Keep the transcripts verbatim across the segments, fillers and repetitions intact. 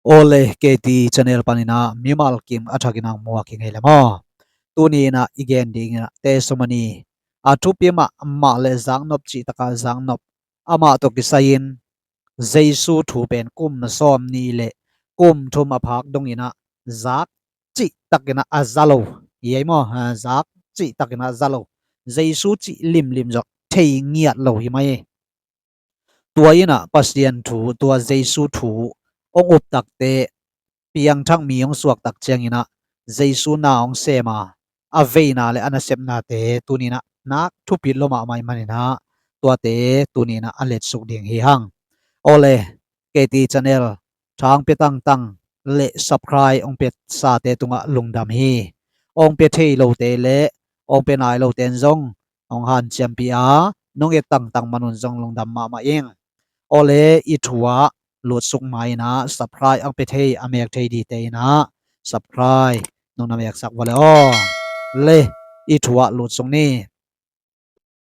Awle, K T channel panin ah mimal kim a thakin ah muak hi ngei le maw. Tuni in ah i gen ding in ah testimony, a thupi mahmah le zaknop cihtak ah zaknop, amah tawh kisai-in Jesu thu pen kum sawmnih le kum thum a phak dongin ah zak cihtakin ah a za lo. Hi ei maw? Ha, zak cihtakin ah za lo. Jesu cih limlim zong thei ngiat lo hi mai. Tua in ah Pasian thu, tua Jesu thu hong up tak teh, piangthak mi hong suak tak ciangin ah Jesu na hong sem a, a veina le a nasepnate tuni in ah nak thupi lo mahmah ahih manin ah tuate tuni in ah a letsuk ding hi hang. Awle, K T channel thang pia tangtang le subscribe hong pia sate tungah lungdam hi. Hong pia thei lote le hong pia nai lote in zong hong hanciampih a, nong et tangtang man un zong lungdam mahmah ing. Awle, i thu ah lutsuk ma-in ah subscribe hong pia thei, a mek thei dingte in ah subscribe nong na meksak vua le aw. Le, i thu ah lutsuk ni.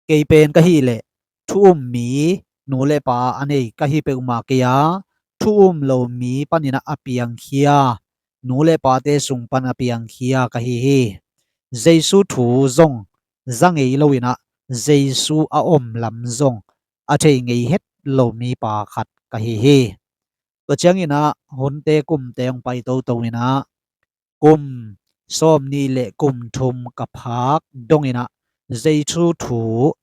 Kei pen ka hih leh thu um mi, nu le pa a nei ka hi peuhmah kei a, thu um lo mi panin ah a piangkhia, nu le pate sung pan a piangkhia ka hi hi. Jesu thu zong za ngei lo in ah Jesu a om lam zong a thei ngei het lo mipa khat ka hi hi. Tua ciangin ah hunte kumte hong pai toto in ah kum sawmnih le kum thum ka phak dongin ah Jesu thu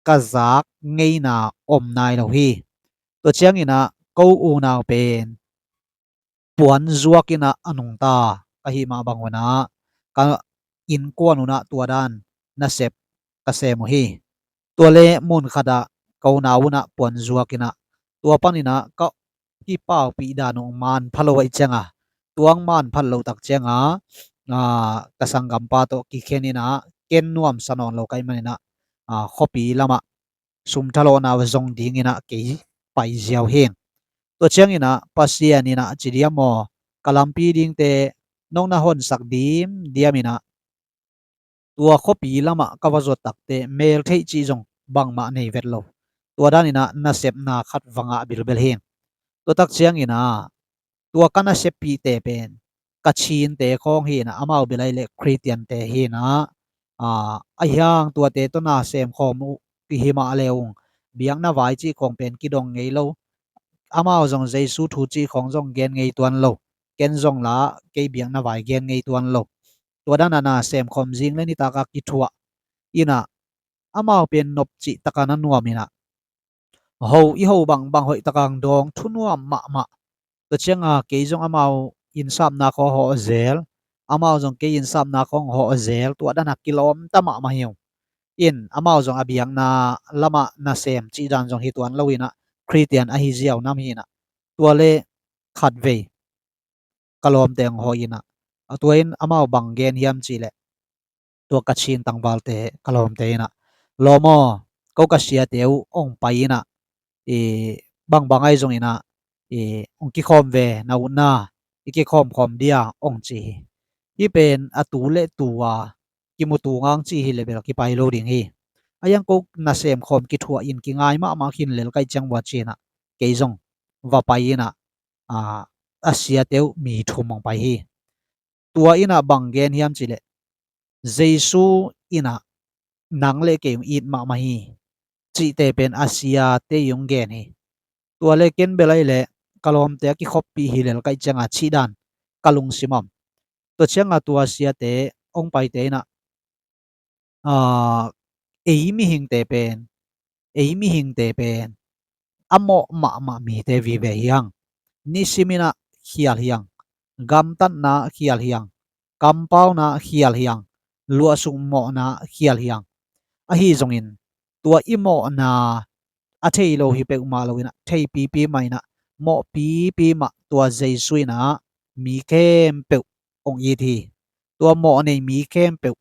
ka zak ngeina om nai lo hi. Tua ciangin ah ko unau pen puanzuak in ah a nungta ka hih mah bang un ah ka innkuan un ah tua dan nasep ka sem uh hi. Tua le mun khat ah ka unau un ah puanzuak in ah tua panin ah ka kipaupih dan uh manpha lo ahih ciangin, tua hong manphat loh tak ciangin, aa, ka sanggampa tawh kikhen in ah ken nuamsa nawn lo ka hih manin ah, aa, khuapi lamah sum thalawhna uh zong dingin ah kei pai ziau hi. Tua ciangin ah Pasian in ah ci diam aw, ka lampi dingte nong na honsak dimdiam in ah tua khuapi lamah ka va zuat tak teh meltheih cih zong bangmah nei vet lo. Tua danin ah nasepna khat va ngah bilbel hi. Tua tak ciangin ah tua ka naseppihte pen Kachinte khawng hi in ah, amau bel ahih leh Khristiante hi in ah, aa, ahi hang tuate tawh na semkhawm uh hi mah le ung, biakna vai cih khawng pen kidong ngei lo. Amau zong Jesu thu cih khawng zong gen ngei tuan lo. Ken zong la kei biakna vai gen ngei tuan lo. Tua dan ah na semkhawm zing le nitak a kithuah in ah, amau pen nop cihtak a na nuam in ah, ho i ho bangbang hoih tak a hong dawng thunuam mahmah. Tua ciangin kei zong amau innsapna khawng hawh zel, amau zong kei innsapna khawng hawh zel, tua dan a kilawmta mahmah hi ung. In amau zong a biakna lamah nasem cih dan zong hi tuan lo in ah, Khristian ahi ziau nam hi in ah, tua le khatvei ka lawmte hong hawh in ah, a tua in amau bang gen hiam cih leh, tua Kachin tangvalte ka lawmte in ah, lawm aw, ko ka siate uh hong pai in ah, i, bangbang ahi zongin ah, i, hong kikhawm ve, na utna i kikhawmkhawm dia hong ci hi. Hih pen a tu le tu a kimu tu ngang cih hi leh bel kipai lo ding hi. Ahi hang ko nasem khawm kithuah in kingai mahmah khin lel ka hih ciang vua ci in ah, kei zong va pai in ah, aa, a siate uh mi thum hong pai hi. Tua in ah bang gen hiam cih leh, Jesu in ah nang le kei hong it mahmah hi cihte pen a siate hong gen hi. Tua le ken bel ahih leh ka lawmte a kikhoppih hi lel ka hih ciangin cih dan ka lungsim om. Tua ciangin tua siate hong paite in ah, aa, ei mihingte pen, ei mihingte pen a mawh mahmah mite vive hi hang. Nisim in ah khial hi hang, gamtatna khial hi hang, kampauna khial hi hang, luahsuk mawhna khial hi hang. Ahi zongin tua i mawhna a thei lo hi peuhmah lo in ah, theipipi mah in ah, mawhpipi mah tua Jesu in ah mi khempeuh hong it hi. Tua mawh nei mi khempeuh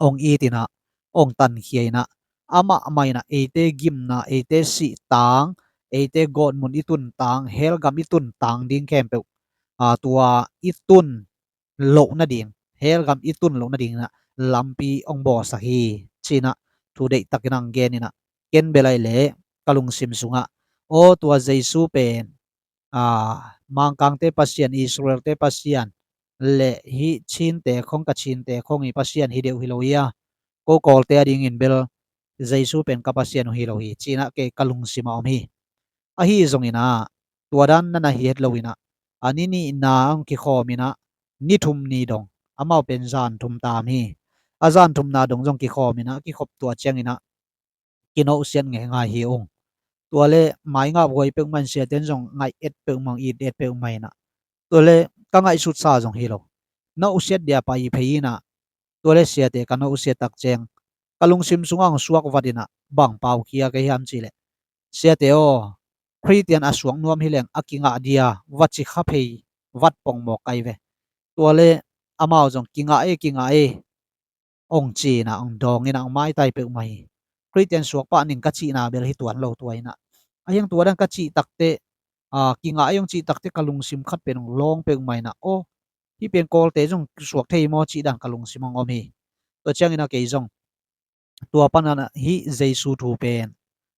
hong it in ah, hong tankhia in ah, amah mah in ah eite gimna, eite sihtang, eite gawtmun i tuntang, hell gam i tuntang ding khempeuh, aa, tua i tun loh nading, hell gam i tun loh nading in ah lampi hong bawlsak hi ci in ah, thu deihtakin hong gen in ah, ken bel ahih leh ka lungsim sungah, aw, tua Jesu pen, aa, Mangkangte Pasian, Israelte Pasian, le hih Chinte khong, Kachinte khong i Pasian hi deuh hi lo hi a, ko Kawlte a dingin bel Jesu pen ka Pasian uh hi lo hi, ci-in ah kei ka lungsim ah om hi. Ahi zongin ah, tua dan na na hi het lo-in ah, a ni nihna hong kikhawm in ah, ni thum ni dong, amau pen zan thum tam hi. A zan thumna dong zong kikhawm in ah, kikhop tua ciangin ah, kinohsiat ngeingai hi ung. Tua le maingap huai peuhmah in, siate in zong ngaih et peuhmah ung, it et peuhmah in ah. Tua le ka ngaihsutsa zong hi lo. Nohsiat dia pai phei in ah, tua le siate ka nohsiat tak ciang, ka lungsim sungah hong suak vat in ah, bang pau kia ka hiam cih leh, siate aw, Khristian a suak nuam hi leng a kingah dia va ci kha phei vat pongmawk ka hi ve. Tua le amau zong kingah e, kingah e, hong ci-in ah, hong dawng in ah, hong maitai peuhmah hi. Khristian suak pah ning ka cihna bel hi tuan lo tua in ah. A hiang tua dan ka cih takteh, a, kingah e hong cih takteh ka lungsim khat pen hong lawng peuhmah in ah, aw, hih pen Kawlte zong suak thei maw cih dan ka lungsim hong om hi. Tua ciangin ah kei zong tua pan ah hih Jesu thu pen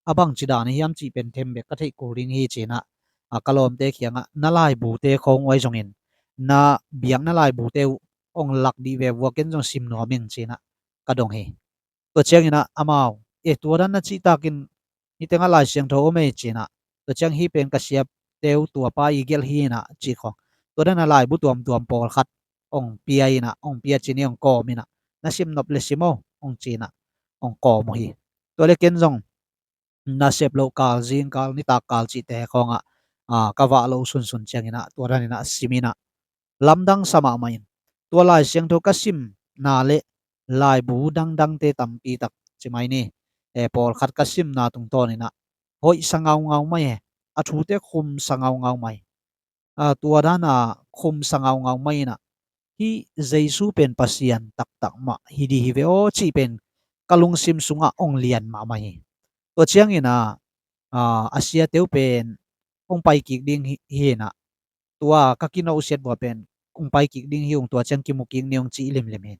a bangci dan a hiam cih pen them bek ka theih kul ding hi ci-in ah, a, ka lawmte kiangah na laibute khawng uh ahi zongin, na biakna laibute uh hong lak dih ve vua, ken zong sim nuam ing ci-in ah ka dong hi. Tua ciangin ah amau, e, tua dan na cih takin, hih tengah Lai Siangtho om ei ci-in ah, tua ciang hih pen ka siapte uh tua pa i gelh hi in ah cih khawng, tua dan a laibu tuamtuam pawlkhat hong pia in ah, hong pia cin hi, hong kawm in ah, na sim nop le sim aw, hong ci-in ah hong kawm uh hi. Tua le ken zong nasep loh kal, zingkal, nitakkal cihte khawngah, a, ka vah loh sunsun ciangin ah, tua dan in ah sim in ah, lamdang sa mahmah in, tua Lai Siangtho ka simna le laibu dangdangte tampi tak ci mai ni, e, pawlkhat ka simna tungtawn in ah hoih sa ngaungau mai e, a thute khum sa ngaungau mai. A, tua dan a khum sa ngaungau mai in ah, hih Jesu pen Pasian taktak mah hi dih hi ve aw cih pen ka lungsim sungah hong lian mahmah hi. Tua ciangin ah, a, a siate uh pen hong pai kik ding hi, hi in ah, tua ka kinohsiat vua pen hong pai kik ding hi ung, tua ciang kimu kik ni ung cih limlim hi.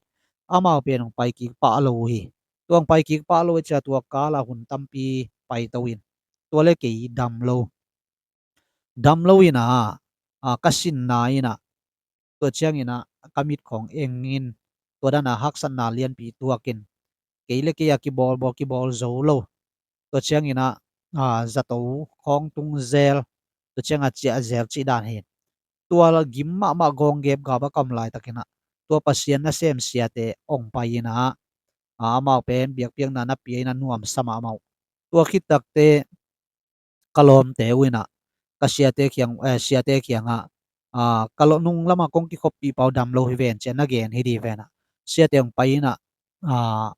Amau pen hong pai kik pah lo uh hi. Tua hong pai kik pah lo uh ciang tua kal ah hun tampi paito in, tua le kei dam lo, dam lo in ah, a, ka sinna in ah, tua ciangin ah ka mit khawng eng in, tua dan a haksatna lianpi tuak in, kei le kei a kibawlbawl, kibawl zo lo. Tua ciangin ah, a, zato khawng tung zel, tua ciang a ciah zel cih dan hi. Tua la gim mahmah gawng gep gap a ka om laitakin ah, tua Pasian nasem siate hong pai in ah, a, amau pen biakpiakna na pia in ah nuamsa mahmah uh. Tua khit takteh ka lawmte uh in ah, ka siate kiang, eh, siate kiangah, ah, ka lo nung lamah kong kikhoppih pah uh, dam lo hi ven, ci-a na gen hi dih ven ah, siate hong pai in ah, ah,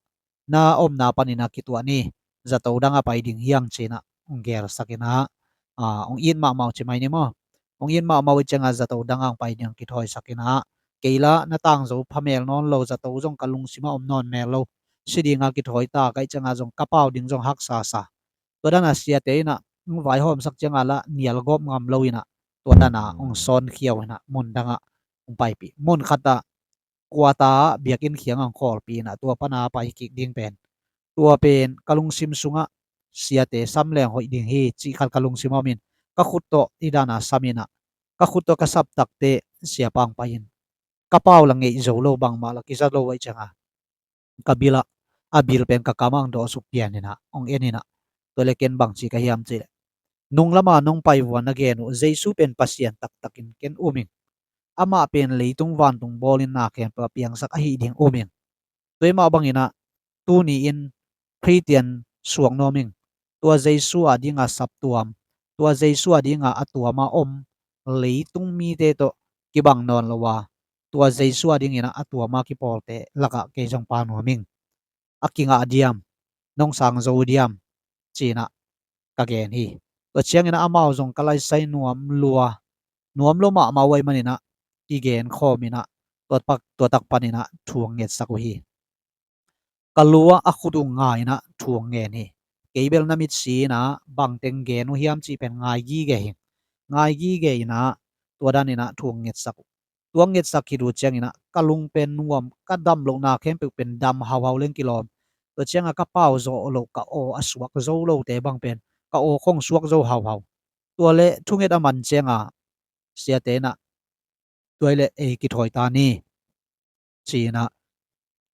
na omna panin ah kituah ni, zato dang ah pai ding hi hang, ci-in ah hong gelsak in ah, ah, hong it mahmah uh ci mai ni maw. Hong it mahmah uh ih ciangah zato dang ah hong pai ding hong kithawisak in ah, kei lah na tangzo phamel nawn lo, zato zong ka lungsim ah om nawn mel lo, si ding ah kithawi ta ka hih ciangah zong ka pau ding zong haksa sa. Tua dan a siate in ah hong vaihawmsak ciangah lah nial gawp ngam lo in ah, tua dan a hong sawnkhia uh in ah, mun dang ah hong paipih. Mun khat ah kuata ah biakinn kiang ah hong khawlpih in ah, tua pan a pai kik ding pen, tua pen ka lungsim sungah siate sam leng hoih ding hi cih khat ka lungsim ah om in, ka khut tawh hih dan a sam in ah, ka khut tawh ka sap takteh siapa hong pai in, ka pau lah ngeih zo lo, bangmah lah kiza lo ahih ciangah, ka bil ah, a bil pen ka kam ah hong dawhsuk pian in ah, hong en in ah, tua le ken bangci ka hiam cih leh, nung lamah nong pai vua na gen uh Jesu pen Pasian taktakin ken um ing. Amah pen leitung vantung bawlin na khempeuh a piangsak ahih ding um ing. Tua mah bangin ah, tuni-in Khristian suak nuam ing. Tua Jesu a ding a saptuam, tua Jesu a ding a a tuam a om leitung mite tawh kibang nawn lo a, tua Jesu a dingin ah a tuam a kipawlte lakah kei zong pau nuam ing. A kingah diam, nong sang zo diam, ci-in ah ka gen hi. Tua ciangin ah amau zong ka laisai nuam lua, nuam lua mahmah uh ahih manin ah kigen khawm in ah, tua tak, tua tak panin ah thu hong ngetsak uh hi. Ka lu ah a khut uh nga in ah thu hong ngen hi. Kei bel na mitsi in ah bangteng gen uh hiam cih pen ngai gige hi. Ngai gige in ah, tua dan in ah thu hong ngetsak uh. Tua hong ngetsak khit uh ciangin ah ka lung pen nuam, ka dam lohna khempeuh pen dam hauhau leng kilawm. Tua ciangah ka pau zawh loh, ka aw a suak zo lote bang pen ka aw khawng suak zo hauhau. Tua le thunget a man ciangah siate in ah, tua hi leh ei kithawi ta ni, ci-in ah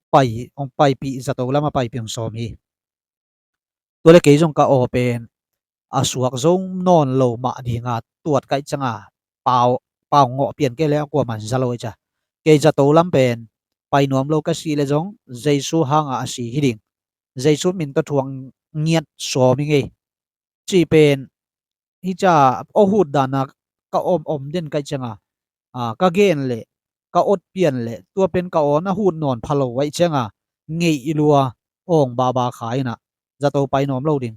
pai, hong paipih, zato lamah paipih hong sawm hi. Tua leh kei zong ka aw pen a suak zo nawn lo mah dinga tuat ka hih cianga pau, pau ngawh pian kei leh a kuaman za lo ahih ciang, kei zato lam pen pai nuam lo ka si leh zong Jesu hanga a si hi ding, Jesu min tawh thu hong ngiat sawm hi ing ei, cih pen hi ciang aw hut dana ka om om den ka hih cianga, a, ka gen leh, ka awt pian leh tua pen ka aw na hut nawn pha lo ahih cianga, ngeih lua awng baba kha in ah, zato pai nuam lo ding,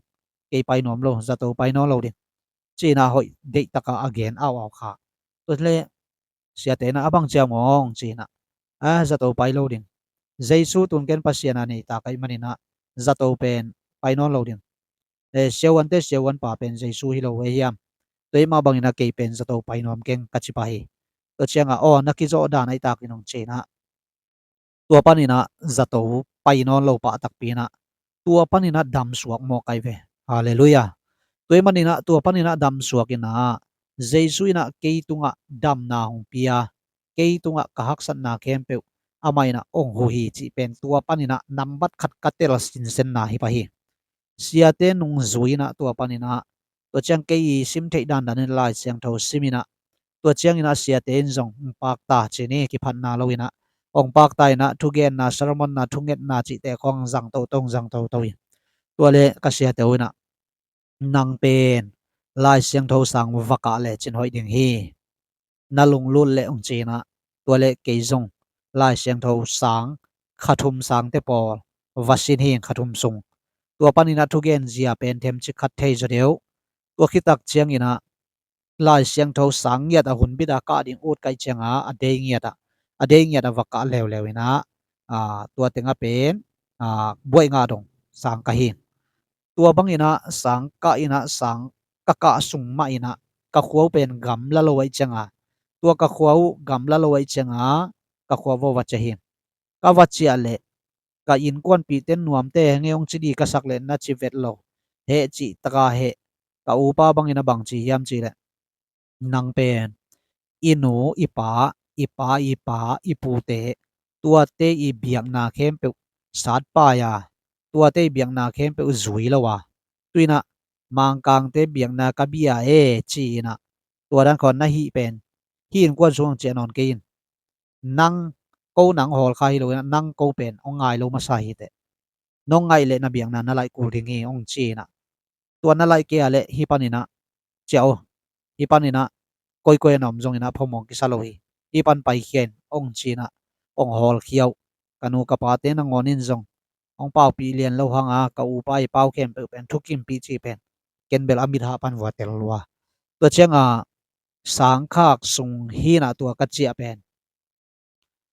kei pai nuam lo, zato pai nawn lo ding, ci-in ah hoih deih taka a gen au au kha. Tua leh siate in ah, a bang ciang mawng, ci-in ah, a, zato pai lo ding, Jesu tun ken Pasian a nei ta ka hih manin ah zato pen pai nawn lo ding, e, siavuante siavuanpa pen Jesu hi lo uh ei hiam? Tua ahih mah bangin ah kei pen zato pai nuam keng, ka ci pah hi. Tua cianga, aw, na kizawh dan ahih takin hong, ci-in ah, tua panin ah zato pai nawn lo pah takpi in ah, tua panin ah damsuak mawk ahi ve. Halleluiah. Tua ahih manin ah tua panin ah damsuak in ah, Jesu in ah kei tungah damna hong pia, kei tungah ka haksatna khempeuh amah in ah hong huh hi cih pen tua panin ah nambat khat ka tel sinsenna hi pah hi. Siate nungzui in ah tua panin ah, tua ciang kei i sim theih dandan in Lai Siangtho sim in ah, tua ciangin ah siate in zong hong pakta, ci ni, kiphatna lo in ah hong pakta in ah, thugenna, sermonna, thungetna cihte khawng zang toto, zang toto in, tua leh ka siate uh in ah, nang pen Lai Siangtho sang va kah lecin hoih ding hi, na lunglut leh, hong, ci-in ah, tua leh kei zong Lai Siangtho sang, kha thum sangte pawl va sin hi, kha thum sung. Tua panin ah thugen zia pen themcik khat thei zaw deuh. Tua khit tak ciangin ah Lai Siangtho sang ngiat a hunbit a kah ding ut ka hih cianga, a dei ngiat ah, a dei ngiat ah va kah leuleu in ah, a, tua teng ah pen, a, buaih ngah dong sang ka hi. Tua bangin ah sang kah in ah, sang ka kah sung mah in ah ka khua uh pen gamla lo ahih cianga, tua ka khua uh gamla lo ahih cianga ka khua uh va ciah hi. Ka va ciah leh ka innkuanpihte in nuamte henge hong ci di ka sak leh na ci vet lo. Heh cih taka heh. Ka upa bangin ah bang ci hiam cih leh, nang pen i nu, i pa, i pa, i pa, i pute, tuate i biakna khempeuh satpai a, tuate i biakna khempeuh zui lo a, tu-in ah Mangkangte biakna ka bia e, ci-in ah, tua dan khawng na hih pen, hih innkuan sung hong ciah nawn kei in. Nang, ko nang hawlkha hi lo in ah, nang ko pen hong ngai lo masa hi teh. Nong ngaih leh na biakna na laih kul ding hi, hong, ci-in ah. Tua na laih kei a leh hih panin ah ciah o, hih panin ah koikoi a na om zongin ah phamawh kisa lo hi. Hih pan paikhia in, hong, ci-in ah hong hawlkhia uh. Ka nu ka pate nangawn in zong hong paupih lian lo hanga, ka upa i pa uh khempeuh pen thukimpih cih pen ken bel a mit hah pan vua tel lua. Tua cianga sang khak sung hi in ah tua ka ciah pen,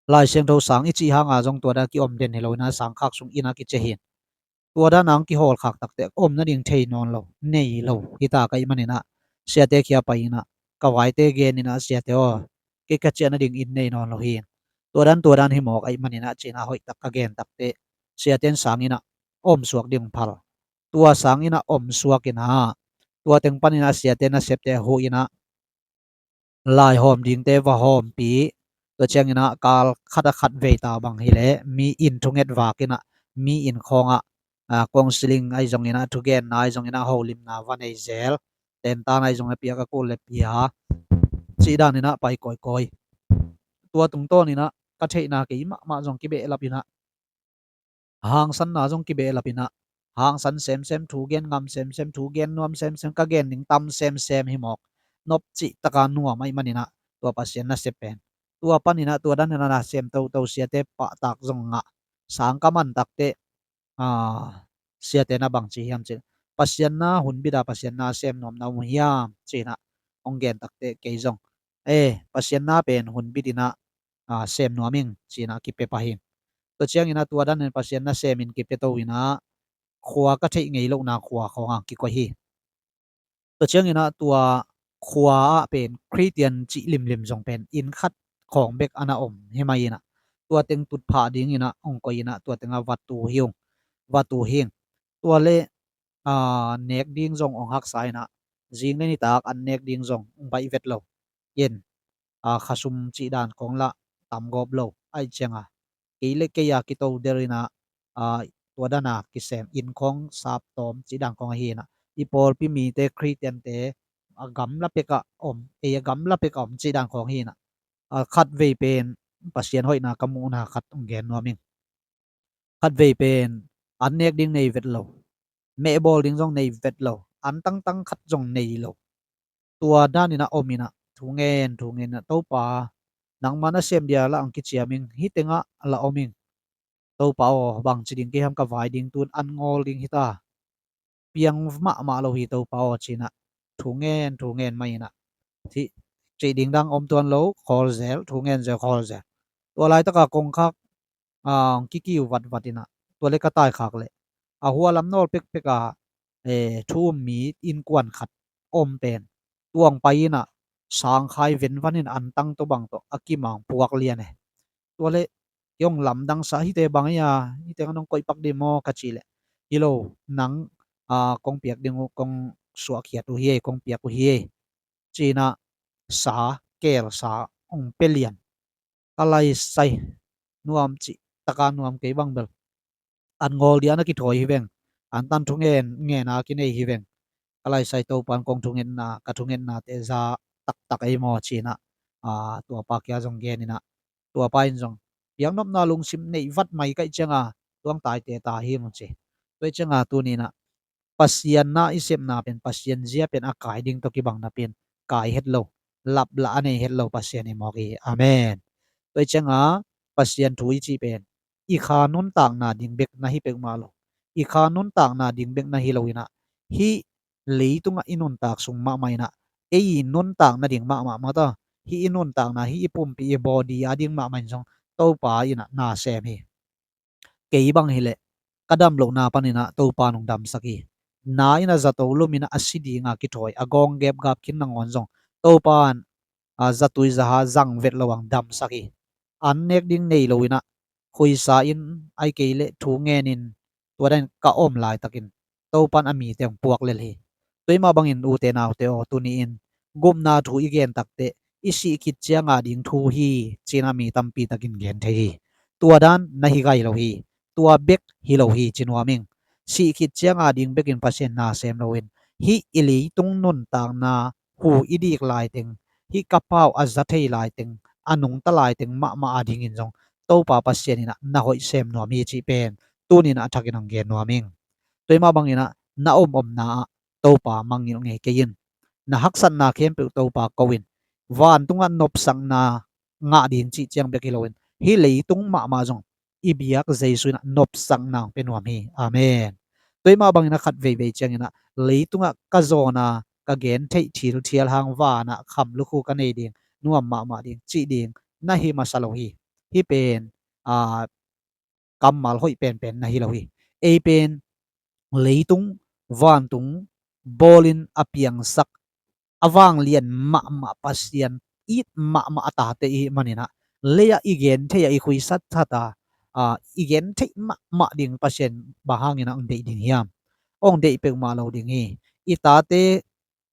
Lai Siangtho sang i cih hanga zong tua dan a kiom den hi lo in ah sang khak sung inn ah kiciah hi. Tua dan a hong kihawlkhak takteh om nading thei nawn lo, nei lo hi ta ka hih manin ah, siate kiang pai in ah, ka vaite gen in ah, siate aw, kei ka ciah nading inn nei nawn lo hi. Tua dan, tua dan hi mawk ahih manin ah, ci-in ah hoih tak ka gen takteh, siate in sang inn ah omsuak ding phal. Tua sang inn ah omsuak in ah, tua teng panin ah siate nasepte huh in ah, laihawm dingte va hawmpih. Tua ciangin ah kal khat a khat vei ta bang hi leh mi inn thunget vak in ah, mi inn khawngah, a, counselling ahi zongin ah, thugenna ahi zongin ah, holimna va nei zel. Tentan ahi zongin ah, piak a kul leh pia, cih danin ah pai kawikawi. Tua tungtawnin ah ka theihna kei mahmah zong kibehlap in ah, hangsanna zong kibehlap in ah, hangsan semsem, thu gen ngam semsem, thu gen nuam semsem, ka gen ding tam semsem hi mawk. Nop cih taka nuam ahih manin ah, tua Pasian nasep pen, tua panin ah, tua danin ah nasem toto, siate pahtak zong ngah. Sang ka man takteh, a, siate na bang ci hiam cih leh, Pasian na hunbit a, Pasian na sem nuam na om hiam, ci-in ah hong gen takteh, kei zong, e, Pasian na pen hunbit in ah, a, sem nuam ing, ci-in ah kipia pah hi. Tua ciangin ah tua danin Pasian nasem in kipia to in ah, khua ka theih ngei lohna khua khawngah kikoih hi. Tua ciangin ah tua khua ah pen Khristian cih limlim zong pen inn khat khawng bek a na om hi mah in ah, tua teng tutphah dingin ah hong koih in ah, tua tengah va tu hi ung, va tu hi ing. Tua leh, a, nek ding zong hong haksa in ah, zing leh nitak an nek ding zong hong baih vet lo. in, a, khasum cih dan khawng lah tam gawp lo. Aih cianga kei le kei a kito der inah, a, tua dana kisem inn khawng sap tawm cih dan khawng ahi inah, i pawlpi mite Khristiante a gamla pekah om, ei a gamla pekah om cih dan khawng hi inah, a, khat vei pen Pasian hoihna ka muhna khat hong gen nuam ing. Khat vei pen an nek ding nei vet lo, mehbawl ding zong nei vet lo, an tangtang khat zong nei lo. Tua dan inah om inah thu ngen thu ngen inah, Topa, nangma nasem dia lah hong kiciam ing, hih tengah lah om ing. Topa aw, bangci ding kei hiam, ka vai ding tun an ngawl ding hita. Piang mahmah lo hi Topa aw, ci inah thu ngen thu ngen mah inah, cih, cih ding dang om tuan lo, khawl zel, thu ngen zel, khawl zel. Tua laitaka kongkhak, a, kikiu vatvat inah, tua le ka taikhak leh a hua lam nawl pekpek a, e, thu um mi innkuan khat om pen tuang pai inah sangkhai venvan in an tang tawh bang tawh a kimang puak lian e. Tua le kei hong lamdang sa, hihte bang ei a, hihte ngan hong koih pak dih maw ka cih leh, hi lo, nang, a, kong piak ding uh, kong suahkhiat uh hi ei, kong piak uh hi ei, ci inah sa, keel sa hong pia lian. Ka laisai nuam cih taka nuam kei bang bel an ngawl dia na kithawi hi veng, an tan thu ngen ngen a kinei hi veng. Ka laisai Topan kong thungetna, ka thungetnate za taktak ei maw ci inah, a, tuapa kia zong gen inah, tuapa in zong piaknopna lungsim neih vat mai kaih cianga tuang taite ta hi mun ci. Tua cianga tuni inah Pasian na i sepna pen, Pasian zia pen a kai ding tawh kibang napi in kai het lo, laplah a nei het lo Pasian i mawk hi. Amen. Tua cianga Pasian thu i cih pen i kha nuntakna ding bek na hi peuhmah lo. I kha nuntakna ding bek na hi lo inah, hih leitungah i nuntak sung mahmah inah, ei i nuntak nading mahmah mah ta, hih i nuntakna, hih i pumpi, i body a ding mahmah in zong Topa inah na sem hi. Kei bang hileh ka dam lohna pan inah Topa nong damsak hi. Na inah zato lum inah a si dinga kithawi a gawng gepgap khin nangawn zong Topa in, a, zatui zaha zang vet lo ang damsak hi. An nek ding nei lo inah khuisa in, ai kei leh thu ngen in, tua dan ka om laitakin Topan a mite hong puak lel hi. Tua mah bangin ute naute aw, tuni in gupna thu i gen takteh i sih khit cianga ding thu hi, ci inah mi tampi takin gen thei hi. Tua dan na hi gai lo hi. Tua bek hi lo hi ci nuam ing. Sih khit cianga ding bekin Pasian na sem loin, hih i leitung nuntakna hu i dik laiteng, hih ka pau a za thei laiteng, a nungta laiteng mahmah a dingin zong Topa Pasian inah na hoih sem nuam hi cih pen tuni inah a thakin hong gen nuam ing. Tua mah bang inah na om omna ah Topa mangngilh ngei kei in. Na haksatna khempeuh Topa ko in. Vantungah nopsakna ngah ding cih ciang bek hi loin, hih leitung mahmah zong i biak Jesu inah nopsakna hong pia nuam hi. Amen. Tua mah bang inah khat veivei ciang inah leitungah ka zawna ka gen theih thilthial hang vanah kham lukhu ka nei ding, nuam mahmah ding cih ding na hi masa lo hi. Hih pen, a, kammal hoih penpen na hi lo hi. Ei pen leitung vantung bawlin a piangsak a vanglian mahmah Pasian, it mahmah a tate i hih man inah, lei-ah i gen theih a, i khuisat sat a, a, i gen theih mahmah ding Pasian bang hangin ah hong deih ding hiam? Hong deih peuhmah lo ding hi. I tate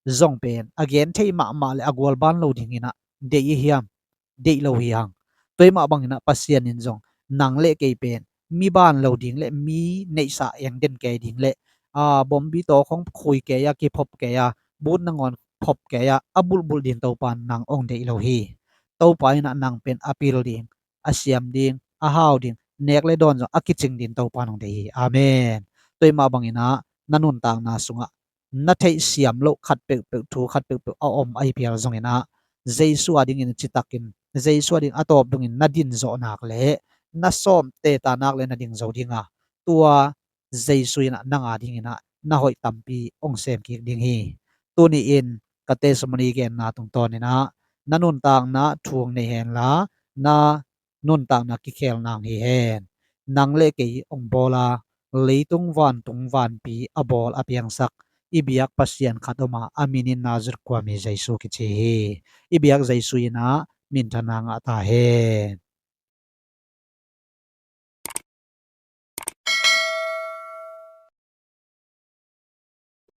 zong pen a gen theih mahmah le a gualban lo ding inah deih i hiam? Deih lo hi hang. Tua mah bang inah Pasian in zong nang le kei pen mi ban lo ding le mi neihsa eng den kei ding le, a, bombi tawh khong khui kei a, kiphop kei a, but nangawn phop kei a, a bulhbulh ding Topa in nang hong deih lo hi. Topa inah nang pen a pil ding, a siam ding, a hau ding, nek le dawn zong a kicing ding Topa in hong deih hi. Amen. Tua mah bang inah na nuntakna sungah na theihsiam loh khat peuhpeuh, thu khat peuhpeuh a om ahi phial zong inah, Jesu a dingin citakin, Jesu a ding a tawp dongin na din zawh nak le na sawm teta nak le na ding zo ding a, tua Jesu inah nang a ding inah na hoih tampi hong sem kik ding hi. Tuni in ka testimony genna tungtawn inah na nuntakna thu hong nei henla, na nuntakna kikhel nang hi hen. Nang le kei hong bawl a, leitung vantung vanpi a bawl a piangsak i biak Pasian khat om a, a min in Nazareth khuami Jesu kici hi. I biak Jesu inah minthanna ngah ta hen.